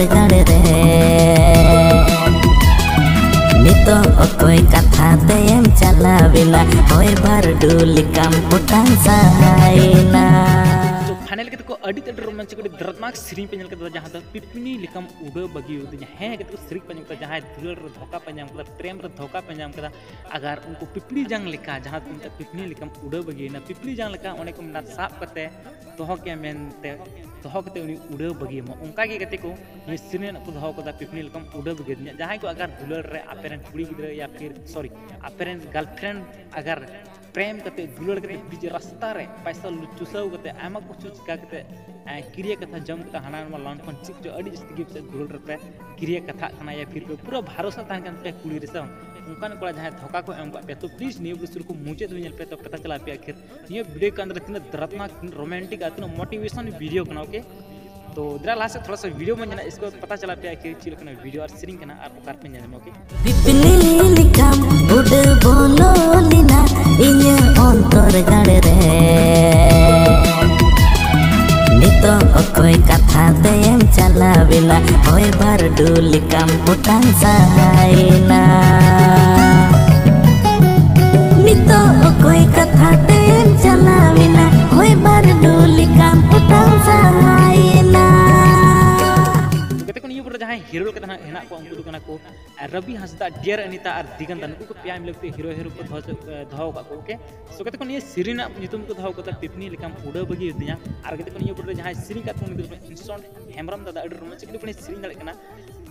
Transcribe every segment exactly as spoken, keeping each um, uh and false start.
ᱜᱟᱲ ᱨᱮ ᱱᱤᱛᱚᱜ ᱚᱠᱚᱭ ᱠᱟᱛᱷᱟ ᱛᱮᱢ ᱪᱟᱞᱟᱣᱮᱱᱟ? ᱦᱚᱭ ᱵᱟᱹᱨᱰᱩ ᱞᱮᱠᱟᱢ ᱚᱴᱟᱝ ᱥᱟᱦᱟᱭᱮᱱᱟ᱾ ᱛᱚ ᱯᱷᱟᱭᱱᱟᱞ ᱠᱟᱛᱮ ᱠᱚ ᱟᱹᱰᱤ ᱛᱮᱫ ᱨᱳᱢᱟᱱᱪᱚᱠ, ᱟᱹᱰᱤ ᱫᱚᱨᱫᱽᱱᱟᱠ ᱥᱮᱨᱮᱧ ᱯᱮ ᱧᱮᱞ ᱠᱮᱫᱟ, ᱡᱟᱦᱟᱸ ᱫᱚ ᱯᱤᱯᱱᱤ ᱞᱮᱠᱟᱢ ᱩᱰᱟᱹᱣ ᱵᱟᱹᱜᱤ ᱟᱹᱫᱤᱧᱟ᱾ ᱦᱮᱸ, ᱠᱟᱛᱮ ᱠᱚ ᱥᱮᱨᱮᱧ ᱯᱮ ᱧᱮᱞ ᱠᱮᱫᱟ, ᱡᱟᱦᱟᱸᱭ ᱫᱩᱞᱟᱹᱲ ᱨᱮ ᱫᱷᱳᱠᱟ ᱯᱮ ᱧᱟᱢ ᱠᱮᱫᱟ, ᱯᱨᱮᱢ ᱨᱮ ᱫᱷᱳᱠᱟ ᱯᱮ ᱧᱟᱢ ᱠᱮᱫᱟ, ᱟᱜᱟᱨ ᱩᱱᱠᱩ ᱯᱤᱯᱲᱤ ᱡᱟᱝ ᱞᱮᱠᱟ, ᱡᱟᱦᱟᱸ ᱫᱚ ᱢᱮᱛᱟᱜ ᱯᱤᱯᱱᱤ ᱞᱮᱠᱟᱢ ᱩᱰᱟᱹᱣ ᱵᱟᱹᱜᱤᱭᱮᱱᱟ, ᱯᱤᱯᱲᱤ ᱡᱟᱝ ᱞᱮᱠᱟ ᱚᱸᱰᱮ ᱠᱚ ᱢᱮᱱᱟ ᱥᱟᱵ ᱠᱟᱛᱮ ᱫᱚᱦᱚ ᱠᱮᱭᱟ ᱢᱮᱱᱛᱮ, ᱫᱚᱦᱚ ᱠᱟᱛᱮ ᱩᱱᱤ ᱩᱰᱟᱹᱣ ᱵᱟᱹᱜᱤᱭᱟᱢᱟ᱾ ᱚᱱᱠᱟ ᱜᱮ ᱜᱟᱛᱮ ᱠᱚ, ᱱᱩᱭ ᱥᱮᱨᱮᱧ ᱨᱮᱱᱟᱜ ᱠᱚ ᱫᱚᱦᱚ ᱠᱟᱫᱟ, ᱯᱤᱯᱱᱤ ᱞᱮᱠᱟᱢ ᱩᱰᱟᱹᱣ ᱵᱟᱹᱜᱤᱭᱟᱹᱫᱤᱧᱟ᱾ ᱡᱟᱦᱟᱸᱭ ᱠᱚ ᱟᱜᱟᱨ ᱫᱩᱞᱟᱹᱲ ᱨᱮ ᱟᱯᱮ ᱨᱮᱱ ᱠᱩᱲᱤ ᱜᱤᱫᱽᱨᱟᱹ ᱭᱟ ᱯᱷᱤᱨ, ᱥᱚᱨᱤ, ᱟᱯᱮ ᱨᱮᱱ ᱜᱟᱨᱞᱯᱷᱨᱮᱱᱰ ᱟᱜᱟᱨ ᱯᱨᱮᱢ ᱠᱟᱛᱮ, ᱫᱩᱞᱟᱹᱲ ᱠᱟᱛᱮ, ᱵᱤᱪ ᱨᱟᱥᱛᱟ ᱨᱮ ᱯᱟᱭᱥᱟ ᱞᱩ-, ᱪᱩᱥᱟᱹᱣ ᱠᱟᱛᱮ, ᱟᱭᱢᱟ ᱠᱤᱪᱷᱩ ᱪᱤᱠᱟ ᱠᱟᱛᱮ, ᱮᱸ, ᱠᱤᱨᱤᱭᱟ ᱠᱟᱛᱷᱟ ᱡᱚᱢ ᱠᱟᱛᱮ, ᱦᱟᱱᱟ ᱱᱚᱣᱟ ᱞᱚᱱ ᱯᱷᱚᱱ ᱪᱮᱫ ᱪᱚ ᱟᱹᱰᱤ ᱡᱟᱹᱥᱛᱤ ᱜᱮ ᱯᱟᱥᱮᱡ ᱫᱩᱞᱟᱹᱲ ᱨᱮᱯᱮ ᱠᱤᱨᱤᱭᱟ ᱠᱟᱛᱷᱟᱜ ᱠᱟᱱᱟ, ᱭᱟ ᱯᱷᱤᱨ ᱯᱩᱨᱟᱹ ᱵᱷᱟᱨᱚᱥᱟ ᱛᱟᱦᱮᱱ ᱠᱟᱱ ᱛᱟᱯᱮᱭᱟ ᱠᱩᱲᱤ ᱨᱮ ᱥᱮ ᱵᱟᱝ? ᱚᱱᱠᱟᱱ ᱠᱚᱲᱟ ᱡᱟᱦᱟᱸᱭ ᱫᱷᱳᱠᱟ ᱠᱚ ᱮᱢ ᱠᱟᱜ ᱯᱮᱭᱟ, ᱛᱚ ᱯᱞᱤᱡ ᱱᱤᱭᱟᱹ ᱵᱷᱤᱰᱤᱭᱳ ᱥᱩᱨ ᱠᱚ ᱢᱩᱪᱟᱹᱫ ᱫᱷᱟᱹᱵᱤᱡ ᱧᱮᱞ ᱯᱮ, ᱛᱚ ᱯᱟᱛᱟ ᱪᱟᱞᱟᱜ ᱯᱮᱭᱟ ᱟᱹᱠᱷᱤᱨ ᱱᱤᱭᱟᱹ ᱵᱷᱤᱰᱤᱭᱳ ᱠᱚ ᱟᱱᱫᱚᱨ ᱛᱤᱱᱟᱹᱜ ᱫᱚᱨᱫᱽᱱᱟᱠ, ᱛᱤᱱᱟᱹᱜ ᱨᱳᱢᱟᱱᱴᱤᱠ ᱟᱨ ᱛᱤᱱᱟᱹᱜ ᱢᱳᱴᱤᱵᱷᱮᱥᱚᱱ ᱵᱷᱤᱰᱤᱭᱳ ᱠᱟᱱᱟ, ᱳᱠᱮ? ᱛᱚ ᱫᱮᱞᱟ ᱞᱟᱦᱟ ᱥᱮᱫ ᱛᱷᱚᱲᱟ ᱥᱟ ᱵᱷᱤᱰᱤᱭᱳ ᱵᱚᱱ ᱧᱮᱞᱟ, ᱤᱥᱠᱮ ᱵᱟᱫ ᱯᱟᱛᱟ ᱪᱟᱞᱟᱜ ᱯᱮᱭᱟ ᱟᱹᱠᱷᱤᱨ ᱪᱮᱫ ᱞᱮᱠᱟᱱᱟᱜ ᱵᱷᱤᱰᱤᱭᱳ ᱟᱨ ᱥᱮᱨᱮᱧ ᱠᱟᱱᱟ ᱟᱨ ᱚᱠᱟ ᱨᱮᱯᱮ ᱧᱮᱞ ᱧᱟᱢᱟ, ᱳᱠᱮ? ᱯᱤᱯᱱᱤ ᱞᱮᱠᱟᱢ ᱩᱰᱟᱹᱣ ᱵᱚᱞᱚ ᱞᱮᱱᱟ ᱤᱧᱟᱹᱜ ᱚᱱᱛᱚᱨ ᱜᱟᱲ ᱨᱮ᱾ ᱱᱤᱛᱚᱜ ᱚᱠᱚᱭ ᱠᱟᱛᱷᱟ ᱛᱮᱢ ᱪᱟᱞᱟᱣᱮᱱᱟ? ᱦᱚᱭ ᱵᱟᱹᱨᱰᱩ ᱞᱮᱠᱟᱢ ᱚᱴᱟᱝ ᱥᱟᱦᱟᱭᱮᱱᱟ᱾ ᱱᱤᱛᱚᱜ ᱚᱠᱚᱭ ᱠᱟᱛᱷᱟ ᱛᱮᱢ ᱪᱟᱞᱟᱣᱮᱱᱟ? ᱦᱚᱭ ᱵᱟᱹᱨᱰᱩ ᱞᱮᱠᱟᱢ ᱚᱴᱟᱝ ᱥᱟᱦᱟᱭᱮᱱᱟ᱾ ᱜᱟᱛᱮ ᱠᱚ, ᱱᱤᱭᱟᱹ ᱯᱚᱨᱮ ᱡᱟᱦᱟᱸᱭ ᱦᱤᱨᱳ ᱞᱮᱠᱟ ᱦᱮᱱᱟᱜ ᱠᱚᱣᱟ, ᱩᱱᱠᱩ ᱫᱚ ᱠᱟᱱᱟ ᱠᱚ ᱨᱚᱵᱤ ᱦᱟᱸᱥᱫᱟ, ᱰᱤᱭᱟᱨ ᱚᱱᱤᱛᱟ ᱟᱨ ᱫᱤᱜᱟᱱᱫᱟ᱾ ᱱᱩᱠᱩ ᱠᱚ ᱯᱮᱭᱟ ᱢᱤᱞᱟᱹᱣ ᱠᱟᱛᱮ ᱦᱤᱨᱳ ᱦᱤᱨᱳ ᱠᱚ ᱫᱚᱦᱚ ᱦᱚᱪᱚ-, ᱫᱚᱦᱚ ᱟᱠᱟᱫ ᱠᱚ, ᱳᱠᱮ? ᱥᱳ ᱜᱟᱛᱮ ᱠᱚ, ᱱᱤᱭᱟᱹ ᱥᱮᱨᱮᱧ ᱨᱮᱱᱟᱜ ᱧᱩᱛᱩᱢ ᱠᱚ ᱫᱚᱦᱚ ᱟᱠᱟᱫᱟ ᱯᱤᱯᱱᱤ ᱞᱮᱠᱟᱢ ᱩᱰᱟᱹᱣ ᱵᱟᱹᱜᱤ ᱟᱹᱫᱤᱧᱟ᱾ ᱟᱨ ᱜᱟᱛᱮ ᱠᱚ, ᱱᱤᱭᱟᱹ ᱯᱚᱨᱮ ᱡᱟᱦᱟᱸᱭ ᱥᱮᱨᱮᱧ ᱠᱟᱜ ᱠᱚ, ᱩᱱᱤ ᱫᱚ ᱤᱱᱥᱚᱱ ᱦᱮᱢᱵᱨᱚᱢ ᱫᱟᱫᱟ, ᱟᱹᱰᱤ ᱨᱳᱢᱟᱱᱪᱚᱠ ᱠᱚ ᱥᱮᱨᱮᱧ ᱫᱟᱲᱮᱭᱟᱜ ᱠᱟᱱᱟ᱾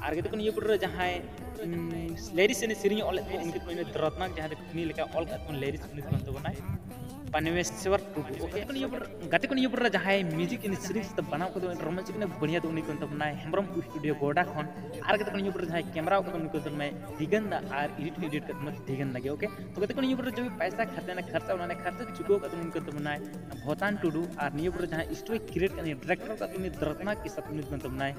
ᱟᱨ ᱜᱟᱛᱮ ᱠᱚ, ᱱᱤᱭᱟᱹ ᱯᱚᱨᱮ ᱡᱟᱦᱟᱸᱭ, ᱩᱢ, ᱞᱤᱨᱤᱠᱥ ᱮ ᱥᱮᱨᱮᱧ ᱚᱞ ᱞᱮᱫ ᱠᱚ, ᱩᱱᱤ ᱫᱚ ᱫᱚᱨᱫᱽᱱᱟᱠ, ᱡᱟᱦᱟᱸ ᱫᱚ ᱯᱤᱯᱱᱤ ᱞᱮᱠᱟ ᱚᱞ ᱠᱟᱜ ᱠᱚ, ᱞᱤᱨᱤᱠᱥ ᱩᱱᱤ ᱫᱚ ᱠᱟᱱ ᱛᱟᱵᱚᱱᱟᱭ ᱯᱟᱱᱮᱥᱣᱚᱨ ᱴᱩᱰᱩ, ᱳᱠᱮ? ᱜᱟᱛᱮ ᱠᱚ, ᱱᱤᱭᱟᱹ ᱯᱚᱨᱮ, ᱜᱟᱛᱮ ᱠᱚ, ᱱᱤᱭᱟᱹ ᱯᱚᱨᱮ ᱡᱟᱦᱟᱸᱭ ᱢᱤᱭᱩᱡᱤᱠ ᱮ ᱥᱮᱨᱮᱧ ᱥᱟᱶᱛᱮ ᱵᱮᱱᱟᱣ ᱠᱟᱫᱟ, ᱨᱳᱢᱟᱱᱪᱚᱠ ᱠᱚ ᱵᱟᱹᱲᱤᱭᱟ ᱫᱚ ᱩᱱᱤ ᱠᱟᱱ ᱛᱟᱵᱚᱱᱟᱭ ᱦᱮᱢᱵᱨᱚᱢ ᱥᱴᱩᱰᱤᱭᱳ ᱜᱚᱰᱟ ᱠᱷᱚᱱ᱾ ᱟᱨ ᱜᱟᱛᱮ ᱠᱚ, ᱱᱤᱭᱟᱹ ᱯᱚᱨᱮ ᱡᱟᱦᱟᱸᱭ ᱠᱮᱢᱮᱨᱟ ᱠᱟᱫᱟ, ᱩᱱᱤ ᱠᱟᱱ ᱛᱟᱵᱚᱱᱟᱭ ᱫᱤᱜᱟᱱᱫᱟ, ᱟᱨ ᱮᱰᱤᱴ ᱮᱰᱤᱴ ᱠᱟᱫᱟ ᱫᱤᱜᱟᱱᱫᱟ ᱜᱮ, ᱳᱠᱮ? ᱛᱚ ᱜᱟᱛᱮ ᱠᱚ, ᱱᱤᱭᱟᱹ ᱯᱚᱨᱮ ᱡᱚᱵᱤ ᱯᱟᱭᱥᱟ ᱠᱷᱟᱨᱪᱟ ᱱᱟ ᱠᱷᱟᱨᱪᱟ, ᱚᱱᱟ ᱠᱷᱟᱨᱪᱟ ᱪᱩᱠᱟᱹᱣ ᱠᱟᱫᱟ, ᱩᱱᱤ ᱠᱟᱱ ᱛᱟᱵᱚᱱᱟᱭ ᱵᱷᱚᱛᱟᱱ ᱴᱩᱰᱩ᱾ ᱟᱨ ᱱᱤᱭᱟᱹ ᱯᱚᱨᱮ ᱡᱟᱦᱟᱸᱭ ᱥᱴᱳᱨᱤ ᱠᱨᱤᱭᱮᱴ ᱠᱟᱫᱟ, ᱰᱤᱨᱮᱠᱴᱚᱨ ᱠᱟᱫᱟ, ᱩᱱᱤ ᱫᱨᱚᱛᱱᱟ ᱠᱤᱥᱟᱯ, ᱩᱱᱤ ᱠᱟᱱ ᱛᱟᱵᱚᱱᱟᱭ,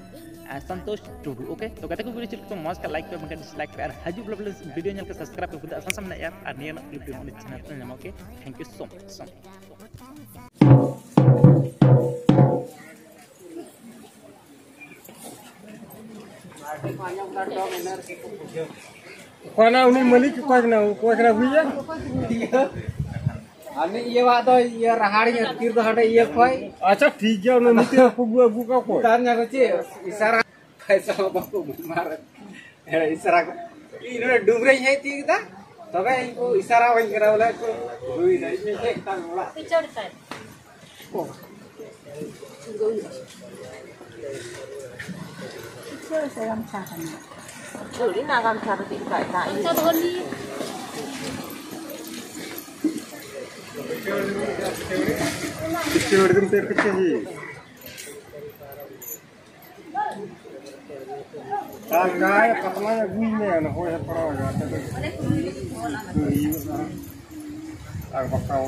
ᱟᱨ ᱥᱚᱱᱛᱳᱥ ᱴᱩᱰᱩ, ᱳᱠᱮ? ᱛᱚ ᱜᱟᱛᱮ ᱠᱚ, ᱵᱷᱤᱰᱤᱭᱳ ᱪᱮᱫ ᱞᱮᱠᱟ ᱢᱚᱡᱽ ᱠᱷᱟᱱ ᱞᱟᱭᱤᱠ ᱯᱮ, ᱵᱟᱝᱠᱷᱟᱱ ᱰᱤᱥᱞᱟᱭᱤᱠ ᱯᱮ, ᱟᱨ ᱦᱤᱡᱩᱜ ᱵᱞᱚᱜ ᱨᱮ ᱵᱷᱤᱰᱤᱭᱳ ᱧᱮᱞ ᱠᱟᱛᱮ ᱥᱟᱵᱥᱠᱨᱟᱭᱤᱵ ᱯᱮ, ᱟᱥᱟᱢ ᱨᱮᱱᱟᱜ ᱮᱯ, ᱟᱨ ᱱᱤᱭᱟᱹ ᱨᱮᱱᱟᱜ ᱠᱞᱤᱯ ᱫᱚ ᱚᱱᱟ ᱪᱮᱱᱮᱞ ᱨᱮ ᱧᱟᱢᱚᱜ, okay? Thank you so much, so much. ᱚᱠᱚᱭ ᱠᱟᱱᱟ ᱩᱱᱤ ᱢᱟᱹᱞᱤᱠ? ᱚᱠᱚᱭ ᱠᱟᱱᱟ, ᱚᱠᱚᱭ ᱠᱟᱱᱟ ᱟᱹᱜᱩᱭᱟ? ᱟᱨ ᱢᱤᱫ ᱤᱭᱟᱹᱣᱟᱜ ᱫᱚ ᱤᱭᱟᱹ ᱨᱟᱦᱟᱲᱤᱧ ᱟᱹᱛᱠᱤᱨ ᱫᱚ ᱦᱟᱸᱰᱮ ᱤᱭᱟᱹ ᱠᱷᱚᱡ᱾ ᱟᱪᱪᱷᱟ, ᱴᱷᱤᱠ ᱜᱮᱭᱟ, ᱩᱱᱤ ᱢᱤᱫᱴᱮᱡ ᱟᱹᱜᱩ, ᱟᱹᱜᱩ ᱠᱟᱜ ᱠᱚᱣᱟ᱾ ᱛᱟᱨ ᱧᱟ ᱠᱚ ᱪᱮᱫ ᱤᱥᱟᱨᱟ ᱯᱚᱭᱥᱟ ᱦᱚᱸ ᱵᱟᱠᱚ ᱮᱢᱟ᱾ ᱦᱮᱸ, ᱤᱥᱟᱨᱟ ᱠᱚ᱾ ᱤᱧ ᱱᱚᱰᱮ ᱰᱩᱢᱨᱟᱹᱧ ᱦᱮᱡ ᱛᱤᱭᱳᱜ ᱠᱮᱫᱟ, ᱛᱚᱵᱮ ᱤᱧ ᱠᱚ ᱤᱥᱟᱨᱟ ᱟᱹᱧ ᱠᱟᱱᱟ ᱵᱚᱞᱮ ᱠᱚ ᱦᱩᱭᱱᱟ᱾ ᱤᱧ ᱦᱮᱡ ᱠᱟᱱ ᱚᱲᱟᱜ᱾ ᱪᱷᱩᱲᱤ ᱱᱟᱜᱟᱢ ᱪᱷᱟᱲᱟ ᱪᱮᱫ ᱞᱮᱠᱟ ᱮᱴᱟᱜ ᱤᱭᱟᱹ? ᱯᱤᱪᱷᱮ ᱦᱚᱲ ᱫᱚ ᱯᱮ ᱯᱤᱪᱷᱮ ᱦᱤᱡᱩᱜ᱾ ᱟᱨ ᱜᱟᱭ ᱯᱟᱛᱞᱟ ᱟᱹᱜᱩᱭ ᱢᱮ, ᱚᱱᱟ ᱦᱚᱭ ᱦᱟᱯᱲᱟᱣ ᱜᱮ, ᱟᱯᱮ ᱫᱚ ᱦᱩᱭᱩᱜᱼᱟ᱾ ᱟᱨ ᱵᱟᱠᱷᱟᱱ